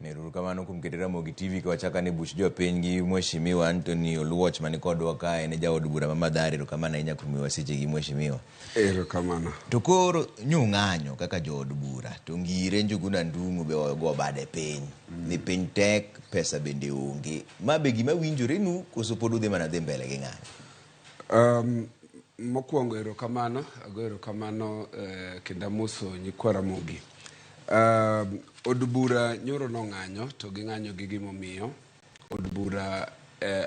Erokamano kuom keto Ramogi TV ka wachako ane buch jopiny gi Mheshimiwa Anthony Oluoch mani kodwa ka en e jaod bura ma Mathare. Erokamano ahinya kuom miyowa sechegi, Mheshimiwa. Erokamano. To koro nyung'anyo kaka jood bura to ngire Njuguna Ndung'u be ogo bade piny ni piny tek, pesa bende onge. Ma be gima winjore nu koso pod udhi mana dhi mbele gi ng'anyo? Mokwongo erokamano, ago erokamano kendo amoso nyikwa Ramogi. Od bura nyoro nong'anyo to ging'anyo gi gimomiyo. Od bura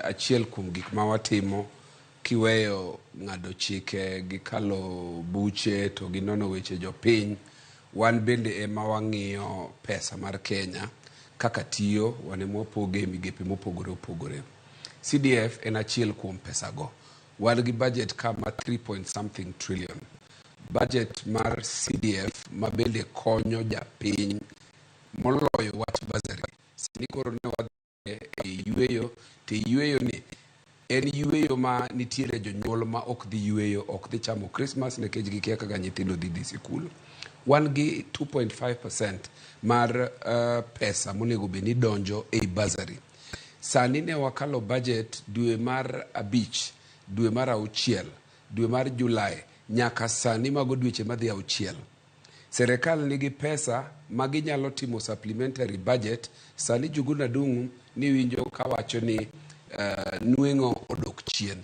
achiel kuom gik ma watimo kiweyo ng'ado chike gi kalo buche to gi nono weche jopiny, wan bende ema wang'iyo pesa mar Kenya kaka tiyo, wan ema wapoge e migepe mopogore opogore. CDF en achiel kuom pesago. Wan gi budget ka ma 3 point something trillion. Budget mar CDF ma bende konyo japiny moloyo wach bursary. Sani koro ne wadhi e yueyo, to e yueyo ni en yueyo ma nitiere jonyuol ma ok dhi yueyo, ok dhi chamo Christmas nikech gikia kaka nyithindo dhi dhi sikul. Wan gi 2.5% mar pesa monego bed ni donjo ei bursary. Sani ne wakalo budget dwe mar 5, dwe mar 6, dwe mar Julai, nyaka sani mago dweche madhi 6. Serikal nigi pesa ma ginyalo timo supplementary budget. Sani Njuguna Ndung'u niwinjo kawacho ni nweng'o odok chien.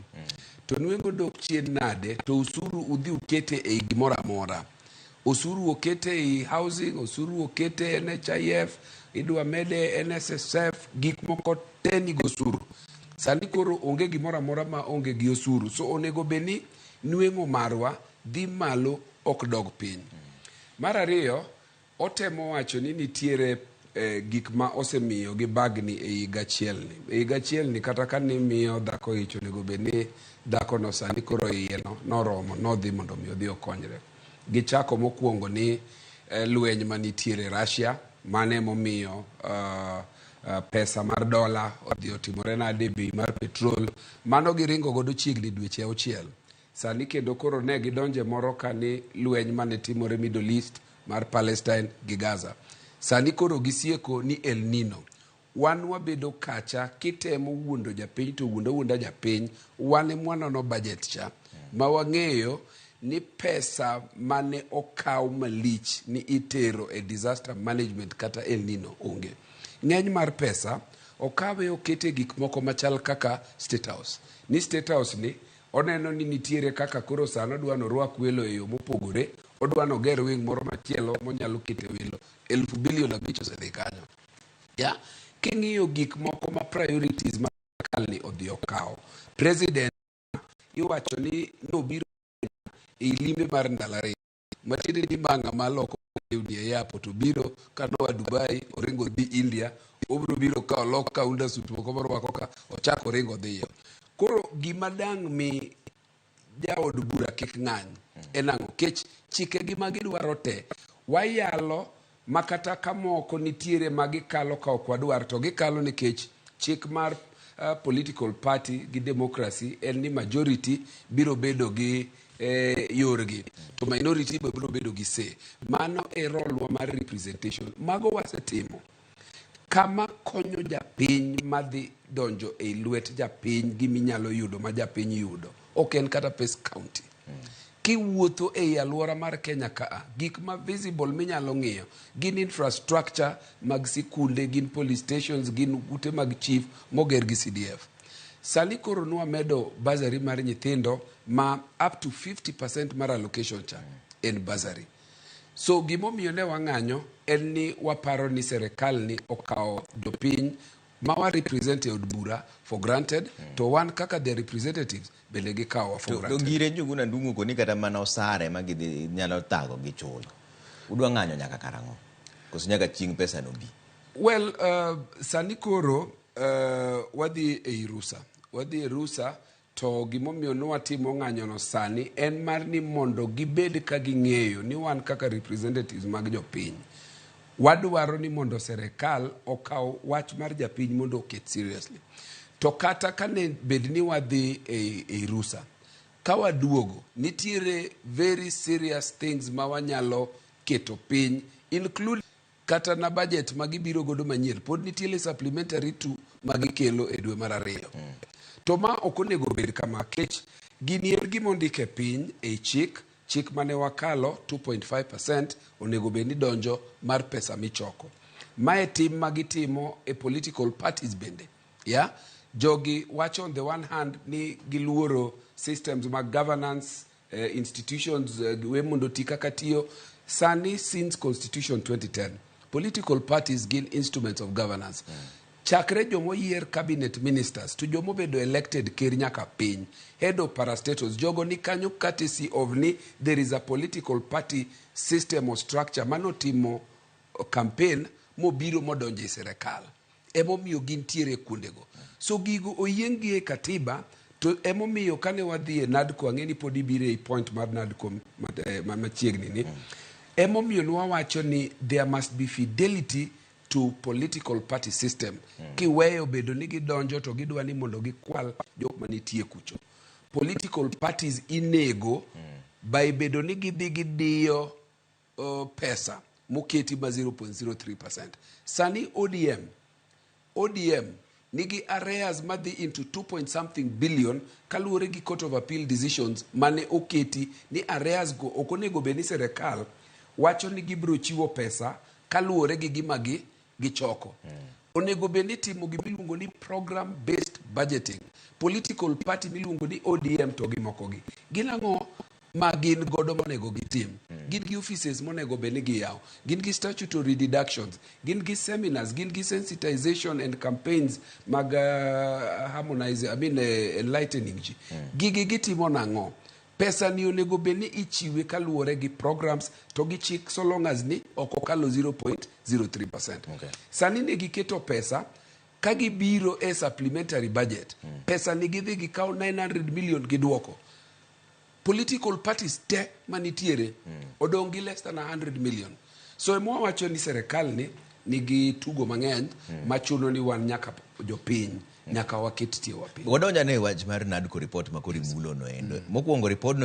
To nweng'o odok chien nade to osuru udhi ukete ei gimoro amora. Osuru okete ei housing, osuru okete NHIF, idwa mede NSSF, gik moko te nigi osuru. Sani koro onge gimoro amora ma onge gi osuru. So onego bed ni nweng'o marwa dhi malo ok dog piny. Mar ariyo, otemo wacho ni nitiere gik ma osemiyo gi bagni e higa achiel ni. E higa achiel ni kata ka nimiyo dhako ich onego bed ni dhako no sani koro iye no noromo nodhi mondo mi odhi okonyre. Gichako mokwongo ni lweny manitiere Russia, mano emomiyo pesa mar dola odhi otimore nade, bei mar petrol, mano giringo godo chiegni dweche 6. Sani kendo koro ne gidonje moro ka ni lweny mane timore Middle East mar Palestine gi Gaza. Sani koro gisieko ni El Nino. Wan wabedo kacha kitemo wuondo japiny to wuondo awuonda japiny, wan ema wanono budget cha ma wang'eyo ni pesa mane okaw malich ni itero e disaster management kata El Nino onge. Ng'eny mar pesa okawe okete gik moko machal kaka State House. Ni State House ni oneno ni nitiere kaka koro sani odwa norwak welo e yo mopogore, odwa noger wing moro machielo monyalo kete welo. 5,000 billion osedhi kanyo. Ya, king'iyo gik moko ma priorities ma sirkal ni odhi okawo. President iwacho ni nobiro e limbe mar ndalo 2. Matiende ni ma ng'ama loko lewni e airport obiro ka noa Dubai oringo odhi India, obiro biro ka olok kaunda suit moko morwako ka ochako oringo odhiyo. Koro gima dang' mi jaod bura kik ng'any en ang'o? Kech chike gi ma gidwaro te wayalo ma kata ka moko nitiere ma gikalo ka ok wadwar to gikalo nikech chik mar political party gi democracy en ni majority biro bedo gi yorgi to minority be biro bedo gi say. Mano e role wa mar representation. Mago wasetimo. Kama konyo japiny madhi donjo e lwet japiny giminyalo yudo ma japiny yudo ok en kata pes county. Kiwuotho ei alwora mar Kenya kaa, gik ma visible minyalo ng'iyo gin infrastructure mag sikunde, gin police stations, gin ute mag chief moger gi CDF. Sani koro nwamedo bursary mar nyithindo ma up to 50% mar allocation cha en bursary. So gimomiyo ne wang'anyo en ni waparo ni serikal ni okawo jopiny ma wa represent e od bura for granted, to wan kaka the representatives bende gikawowa for To granted. Ngire Njuguna Ndung'u koni kata mana osare ma gidhi nyalo thago gi chulo. Udwa ng'anyo nyaka karang'o? Koso nyaka chieng' pesa no bi? Well, sani koro wadhi e rusa. Wadhi e rusa to gimomiyo nwatimo ng'anyono sani en mar ni mondo gibed ka ging'eyo ni wan kaka representatives mag jopiny wadwaro ni mondo serikal okaw wach mar japiny mondo oket seriously. To kata kane bed ni wadhi e rusa, ka waduogo nitiere very serious things ma wanyalo keto piny include Kata na budget ma gibiro godo manyien pod nitiere supplementary 2 ma gikelo e dwe mar ariyo. To ma ok onego bed kama kech gini en gima ondik e piny ei chik, chik mane wakalo 2.5% onego bed ni donjo mar pesa michoko. Mae tim ma gitimo e political parties bende. Yeah? Jogi wacho on the one hand ni giluoro systems mag governance, institutions we mondo oti kaka tiyo. Sani since Constitution 2010, political parties gin instruments of governance. Chakre jomoyier cabinet ministers to jomobedo elected ker nyaka piny, head of parastatals, jogo ni kanyo courtesy of ni there is a political party system or structure manotimo campaign mobiro modonjo e sirikal. Emomiyo gintiere kuondego. So gigo oyieng gi e katiba to emomiyo kane wadhi e NADCO, ang'e ni pod ibiro e point mar NADCO machiegni ni. Emomiyo nwawacho ni there must be fidelity to political party system. Kiweyo bedo ni gidonjo to gidwa ni mondo gikwal jok manitie kucho. Political parties inego by bedo ni gidhi gidiyo pesa moketi ma 0.03%. Sani ODM nigi arrears madhi into 2 point something billion kaluwore gi Court of Appeal decisions mane oketi ni arrears go ok onego bed ni sirikal wacho ni gibiro chiwo pesa kaluwore gi gima gi gichoko. Onego bed ni timo gima iluongo ni program based budgeting. Political party miluongo ni ODM to gi moko gi. Gin ang'o ma gin godo monego gitim? Gin gi offices monego bed ni giyawo. Gin gi statutory deductions. Gin gi seminars. Gin gi sensitization and campaigns mag harmonize, I mean, enlightening ji. Gigi gitimo nang'o? Pesa ni onego bed ni ichiwe kaluwore gi programs to gi chik so long as ni ok okalo 0.03%. Sani ne giketo pesa ka gibiro e supplementary budget. Pesa ni gidhi gikawo 900 million giduoko. Political parties te manitiere odong' gi less than 100 million. So ema wawacho ni serikal ni nigi tugo mang'eny machuno ni wan nyaka jopiny nyaka waket tie wa piny. Wadonjo ane e wach mar NADCO report ma koro imulo no endo. Mokwongo report no